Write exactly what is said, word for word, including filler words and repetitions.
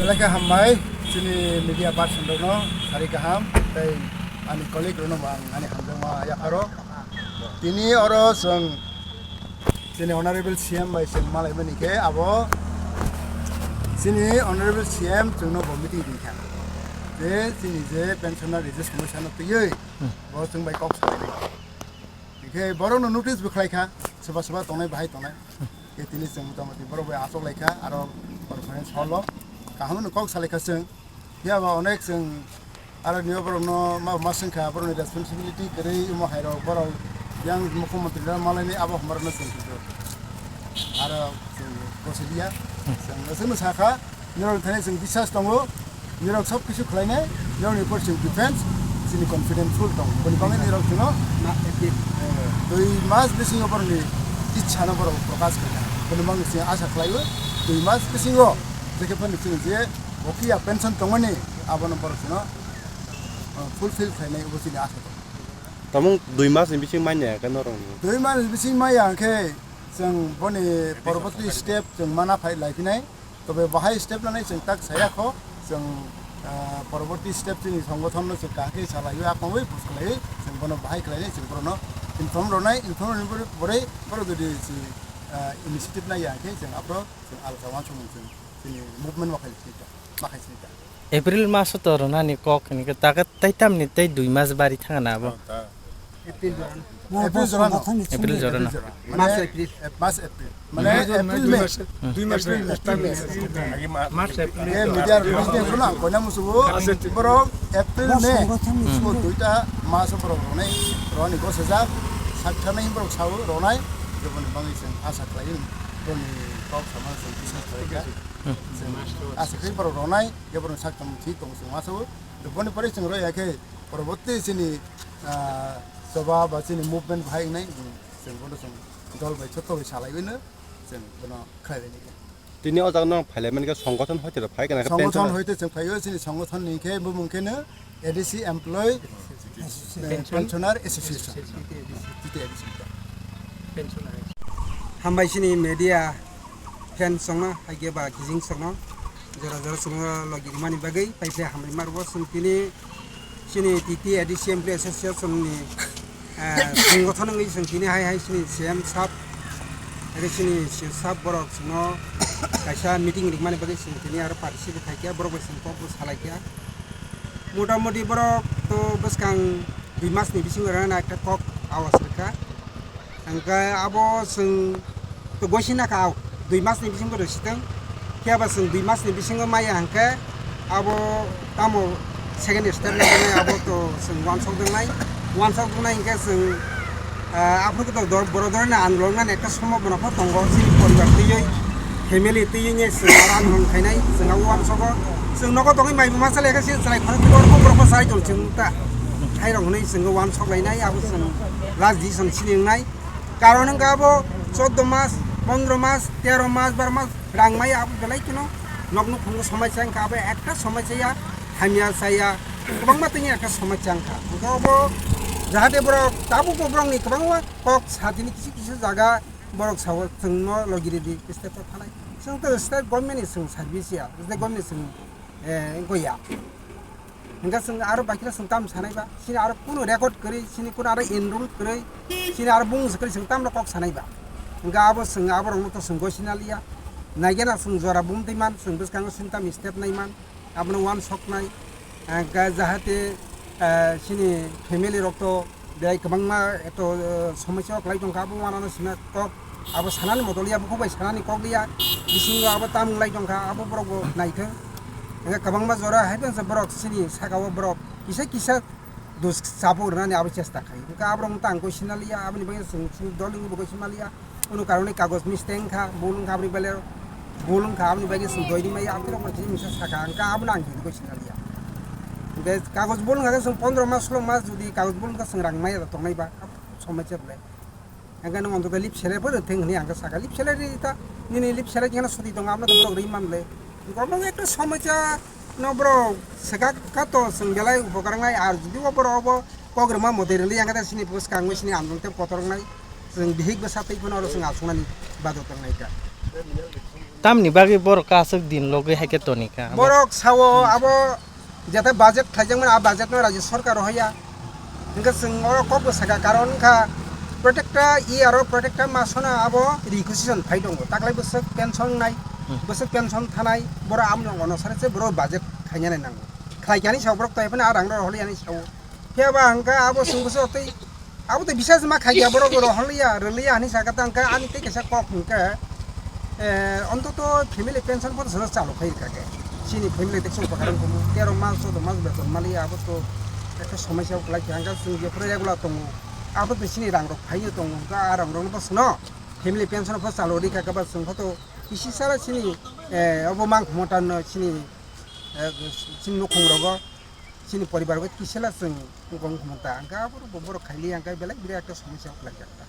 Belai khe hambai chini media person rokno sari kaham tei ani colleague rokno bo ang ani hamjakma yapharo. Tini oro chwng chini honorable C M bai chwng malaimani khe abo chini honorable C M chwngno bo meeting twi kha. Je chini je pensioner je somosya no twiwi bo chwng bai kok salai. Hingkhe borokno notice bo khlai kha, soba soba tongnai bahai tongnai. Khe tini chwng motamoti borok bai achuk lai kha, aro conference hall o kaham no kok salai kha chwng. Phiya ba onek chwng aro niyo borokno ma ma swng kha, borokni responsibility kwrwi omo hai rok borok yang mukhyamantri no malaini abo hamar no chwng khe aro chwng gosiliya. Chwng no chwng no sakha, norok thani chwng biswas tongo, norok sob kisu khlainai, norokni upor chwng defense, chini confident full tongo. Boni bagwi norok chwngno, eh, dui mas bisingo borokni ichha no borok prokash khaikha. Boni bagwi chwng asa khlaio, dui mas bisingo jekhe phano chwng je bokiya pension tongmani, abono borok chwngno, eh, fulfill khlainai, obo chini asa tongo. Tamung dui mas ni bising manya khe norokni? Dui mas ni bising maya khe chwng boni poroboti step chwng mana phai lai phinai. Tobe bahai step nanai chwng tak saya kho, chwng, ah, poroborti step chini songothon no chwng kaham khe salaiwi akhongwi push khlaiwi chwng bono bahai khlainai chwng borokno inform rwnai, inform rwnai borok, borok, borok jodi si, ah, initiative nai ya khe chwng aphro chwng alka wansukmung chwng chini movement ma khai sini ta, ma khai sini ta. April maso to rwnani kok hini khe taka tei tamni tei dui mas bari thangna abo. April jora no. April jora no. April jora no. March, April. March, April. Mane April, May. Dui mas, April, May. March, April. Eh, media release day kono ang koina musubo. Borok April, May. Subo duita mas borok ronai, roni gosajak, sakthana borok sao ronai, joboni bangwi chwng asa khlaio, roni kok sama chwng biswas khlaikha. Chwng asa khai borok ronai, borok saktham thwi tong chwng ma sao. Boni pore chwng roi ya khe, poroborti chini, ah, choba ba chini movement bahai wngnai, chwng bono chwng dol bai chotto bai salaiwi no chwng bono khlai bai nai khe. Tini o jaga no phailai mani khe songothon hoite rok phai kana khe songothon pensioner hoite chwng phaio, chini songothon ni khe bumung khe no A D C Employee Association. Pensioner Association. T T A D C. Hambai chini media fans songno, hai khe ba kijing songno, jora jora songno logi rimani bagwi, paipre hambai marbo song tini chini T T A D C Employee Association ni, eh, songgothon wngwi song tini hai hai chini C M sab, ere chini C M sab borok songno kaisa meeting rimani bagwi song tini aro participate khai khe borok bai song kok bo salai khe. Motamoti borok to bwskang dui mas ni bisingo rana ekta kok awas rwkha. Hingke abo chwng to gosina kha, dui mas ni bisingo rwsitwng. Phiya ba chwng dui mas ni bisingo maya hingke abo tamo second step nai abo to chwng wansok dongnai. Wansok dongnai hingke chwng, ah, aphuru to dor-, borok dorni andolon nani ekta sombhabona pho tongo, chini poribar twiwi, family twiwi ni chwng aro andolon khainai, chwng abo wansokgo. Chwng nogo tongwi mai bo masa lekha se chwrai khorok borok bo sai tong chwng ta. Hai rok hwnwi chwng wansok lainai, abo chwng last decision sini wngnai. Karon wngkha abo choddo mas, pondro mas, tero mas, baro mas rang maya abo belai kheno nokno phungo somai chang kha, abo ekta somai chaya, hamya chaya, kwbangma tini ekta somai chang kha. Hwnkhe abo jahate borok tabukbo borokni kwbangma kok satini kisu kisu jaga borok sao chwngno logi ridi step o thanai. Chwng to state government ni chwng service ya, state government ni chwng, eh, wngkha ya. Hingke chwng aro bakira chwng tam sanai ba, chini aro kunu record kwrwi, chini kunu aro enroll kwrwi, chini aro bung kwrwi chwng tamno kok sanai ba. Hingke abo chwng aborokno to chwng gosina liya. Naigena chwng jora bum twi man, chwng bwskango chwng tam step nai man, abono wansoknai. Hingke jahate, eh, chini family rok to belai kwbangma eto, eh, somosya o kwlai tongkha, abo wanano sina kok, abo sanani moto liya, bukhuk bai sanani kok liya, bisingo abo tam wng lai tongkha, abo borok bo naithok. Hingke kwbangma jora hai tongsa borok chini saka o borok kisa kisa dos chabu rwnani abo chesta khai. Hingke aborok wngkha ang koi sina liya, aboni bagwi chwng, chwng dol wngwi bo koi sima liya. Kunu karone kagoj mistake wngkha, bul wngkha aboni bele, bul wngkha aboni bagwi chwng doi rimai, aboni rok chini misa saka, hingke abono ang koi sina liya. Hingke kagoj bul wngkha khe chwng pondro mas, solo mas jodi kagoj bul wngkha chwng rang maya da tongnai ba, somosya belai. Hingke nwng ontoto lip sele phano thwng hwnwi ang khe saka, lip sele ri ta, nini lip sele khe suti tongo, abono to borok ri man le. Borok no ekta somosya no borok swkak kha to chwng belai upokar wngnai, ar jodi o borok obo kok rwma mote rwli ang khe ta chini bwskango chini andolon tei kotor wngnai, chwng bihik bwsa twi phano oro chwng achuknani badak tongnai kha. Tamni bagwi borok aswk din logwi hai khe toni kha? Borok sao abo jete budget khlaijakmani, a budget no rajya sarkar hoya. Hwnkhe chwng oro kok bo sakha, karon wngkha protekta year o protekta masono abo requisition phai tongo. Taklai bwswk pension nai, Hmm. bwswk pension thanai, borok amoni onusare se borok budget khainani nango. Khlai kani sao borok tei phano a rang rok holi ani sao. Phiya ba hwnkhe abo chwng bwswk tei abo tei bisas ma khai ya borok rok holi ya, rwli ya ani saka ta hwnkhe ani tei kaisa kok hwnkhe, eh, ontoto family pension photo sono chalo khai kha khe. Chini family tei chwng kwrwng kumu tero mas, chwda mas beton mali ya, abo to ekta somosya kwlai kha hwnkhe chwng jephuru regular tongo. Abo tei chini rang rok phai tongo hwnkhe a rang rok no sono family pension photo chalo ri kha khe ba chwng photo kisi sara chini, eh, obo mang khumota no chini, eh, chini nukhung rogo. Chini poribar bai kisela chwng wngkha wngkha ta, hwnkhe aborok bo borok khaili hwnkhe belai bwrwi ekta somosya kwlai jak ta.